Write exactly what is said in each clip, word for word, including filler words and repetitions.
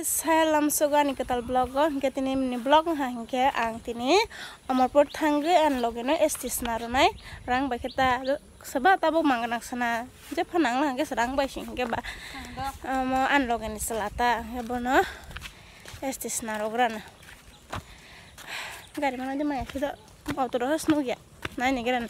Salam sugo ani kwtal vlog o, hinkhe tini ni vlog wngkha hinkhe ang tini Amarpur thangwi ani loge no S T sna rwnai rang bai khe ta saba tabuk manganak sana je phanang lang hinkhe rang bai sing hinkhe ba amo ani loge ni chwla ta hinkhe bono S T sna rok rana gari mana de maya khido. Auto rohos nugya. Nai ni geran.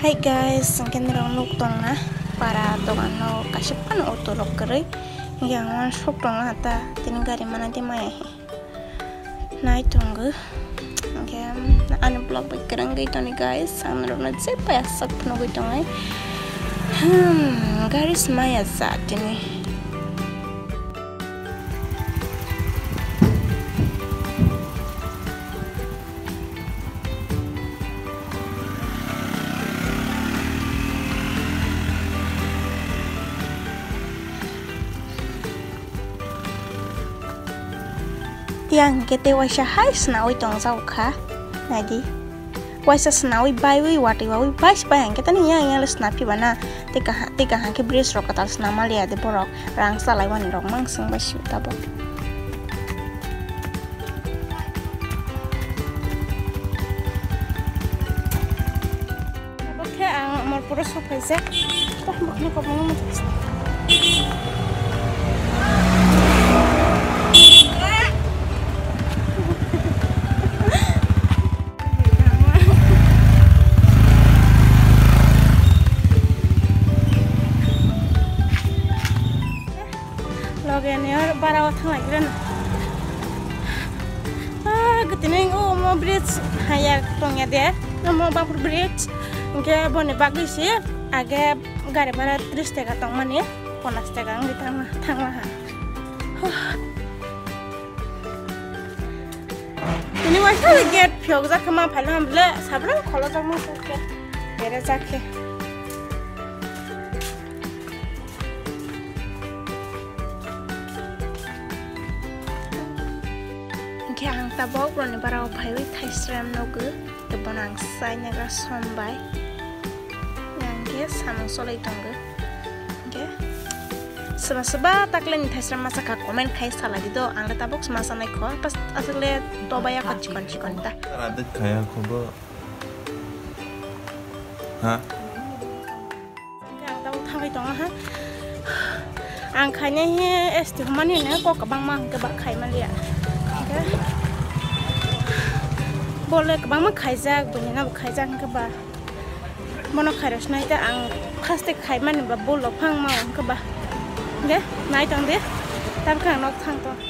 Hi guys, hwnkhe norok nuk tongna para dogan no kaisa phano auto rok kwrwi, hwnkhe ang uansuk tongna ta tini gari mana de maya hi nai tongo, hwnkhe ani vlog bai kwrwngwi toni guys, ang norokno je paya sak phunugwi tongnai, hmm, gari se maya ja tini. Tiyang hwnkhe tei waisa hai swnaui tongjago kha, naidi. Waisa swnaui baiwi watwi waui bai se bai hwnkhe tani yang yang le swnaphiba na. Tei kaham, tei kaham khe bridge rok kwtal swnam maliya de borok rang chalai mani rok mang swng bai sio tabuk. Abo khe ang Amarpuro sophaijak. Tah, bokni kopongno muchung. Loge ni oro bara o thang lai gren. Ah, gitini o mo bridge haya tongya de. Mo Bangphur bridge. Hwnkhe boni bagwi se age gari bara tris taka tongmani, ponnas taka wngwi thangma, thangma ha. Huh. Tini waisa gate phiyokjak khe ma phaila hamle sabra kholojak ma khe. Berajak khe. Hwnkhe ang tabok borokni barao phaiwi thaisrem nugwi, tei bono ang sainagra som bai. Hwnkhe samung cholwi tongo. Hwnkhe swba swba takleni thaisrem masa kha comment khai salai di do, ang le tabok se masa nai kho, pas aswk le tobaya kho chikon chikon ta. Radit khaya kho bo. Ha? Hwnkhe ang tabuk thangwi tongo ha. Ang khainai he S T humani hwnwi kok kwbangma hwnkhe ba khaimaliya. Hwnkhe bo le kwbangma khaijak, buini no bo khaijak hwnkhe ba. Bono khairok sinai ta ang first khaimani ba bul rok phang ma hwnkhe ba. Hwnkhe nai tong di. Tabuk khe ang nok thang tong.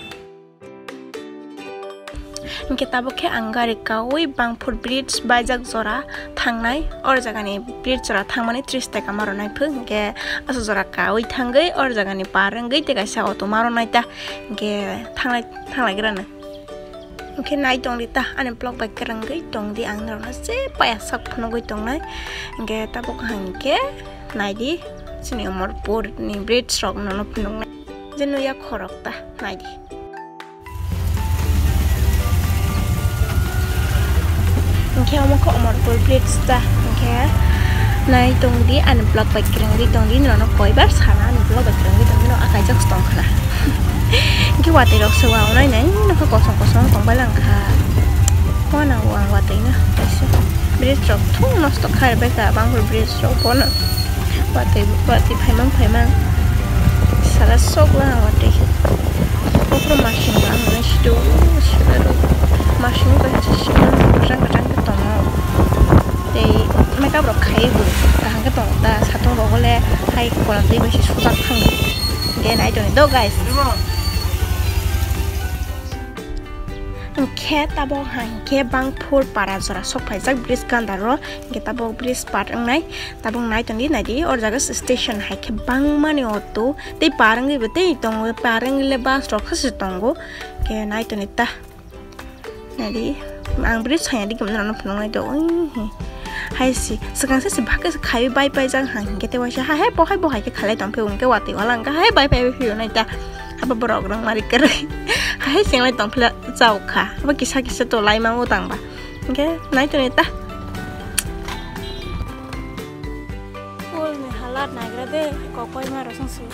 Hwnkhe tabuk khe ang gari kaui Bangphur bridge baijak jora thangnai, or jagani bridge jora thangmani tris taka ma rwnai phw, hwnkhe aswk jora kaui thangwi or jagani par wngwi tei kaisa auto ma rwnai ta, hwnkhe thanglai, thanglaigrano. Hwnkhe nai tongdi ta, ani vlog bai kwrwngwi tongdi, ang norokno je paya sak phunugwi tongnai, hwnkhe tabuk hwnkhe naidi chini Amarpur ni bridge rok nono phunuknai, je nuya khorok ta naidi. Hwnkhe omo khe Amarpur bridge ta, hwnkhe nai tongdi ani vlog bai kwrwngwi tongdi, norokno koibar sana ani vlog bai kwrwngwi tongdi, norok akaijak se tong khna. Hwnkhe watwi rok se wa onai nai nokha kosom kosom tongbai lang kha. Wana o ang watwi no kaisa bridge rok thung nosto khai bai kha, Bangphur bridge rok bono watwi watwi phaimang phaimang sara sok lang watwi. Buphuru masing rok ang nai sido sibero masing bai se sibero kwchang kwchang khe tongo. Tei makeup rok khaiwi bo kaham khe tongo ta, satung rogo le hai kolam twi bai se sujak thang. Hwnkhe nai tongdi do guys. Hwnkhe tabok hwnkhe Bangphur para jora sok phaijak bridge gandaro, hwnkhe tabok bridge par wngnai, tabok nai tongdi naidi, o jaga station hai khe bangmani auto tei par wngwi bo tei tongo, par wngwi le bus rok se tongo, hwnkhe nai tongdi ta. Naidi, ang bridge sanya di gimna rano phunuknai do, oi, he. Hai si, swkang se si bhakhe se khai bai pai jang hang hingke te waisa, ha hai bo hai bo hai khe khalai tong phio hingke watwi wala hingke hai bai pai phio nai ta. Haba borok rang mari kwrwi. Hai singlai tong phila chao kha. Haba kisa kisa to lai mango tang ba. Hingke nai to nai ta. Ul ni halat nai gra de, kokoi ma rosong su.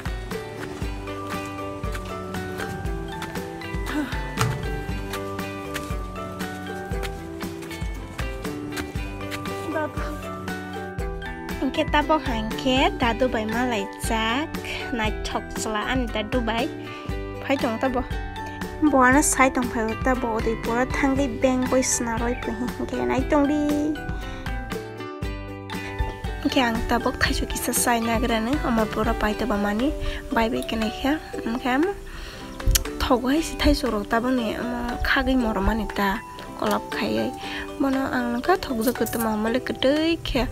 Hingke tabok hingke dadu bai malaijak naithok chwla ani dadu bai phai tong tabo. Bo ano sai tong phai tabo, odi pura thangwi beng bai swnarwi phi hingke nai tong di. Hingke ang tabok thaisu kisa chai nagrani omo pura pai tabo mani bai bai kene khe hingke thok hai si thaisu rok tabok ni omo khagwi moromani ta. Kolap khaiwi bono ang nokha thokjak kwtwma hamale kwtwi khe.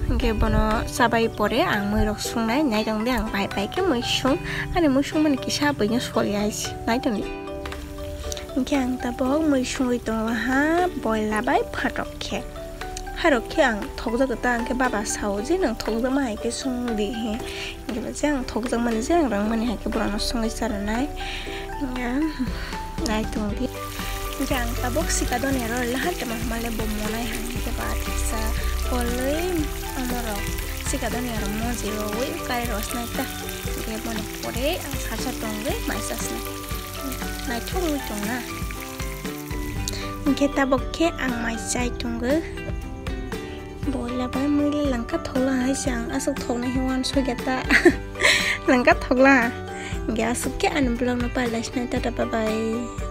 Hingke bono chabai pore ang mui rok sungnai, naitong di ang bai bai khe mui sung, ani mui sungmani kisa buino solia hai se, naitong di. Hingke ang tabok mui sungwi tongo ha boila bai phatok khe. Hairok khe ang thokjak kwtwi ang khe baba sao je nwng thokjakma hai khe sung di he. Hingke ba je ang thokjakmani je ang rwngmani hai khe borokno songwi cha rwnai. Hingke nai tong di. Hingke ang tabok sika doni aro laha tongma hwnmale bo monai hai hingke ba thiksa kolwi omorok sika doni aro moji rogwi kari rosnai ta. Hingke boni pore ang sasa tongwi mai sasnai. Naithok wngwi tong na. Hingke tabok khe ang mai chai tongo. Boila bai muila langkha thokla hai se ang aswk thoknai he uansukya ta. Langkha thokla. Hingke aswk khe ani vlog no pailai sinai, tata bye bye.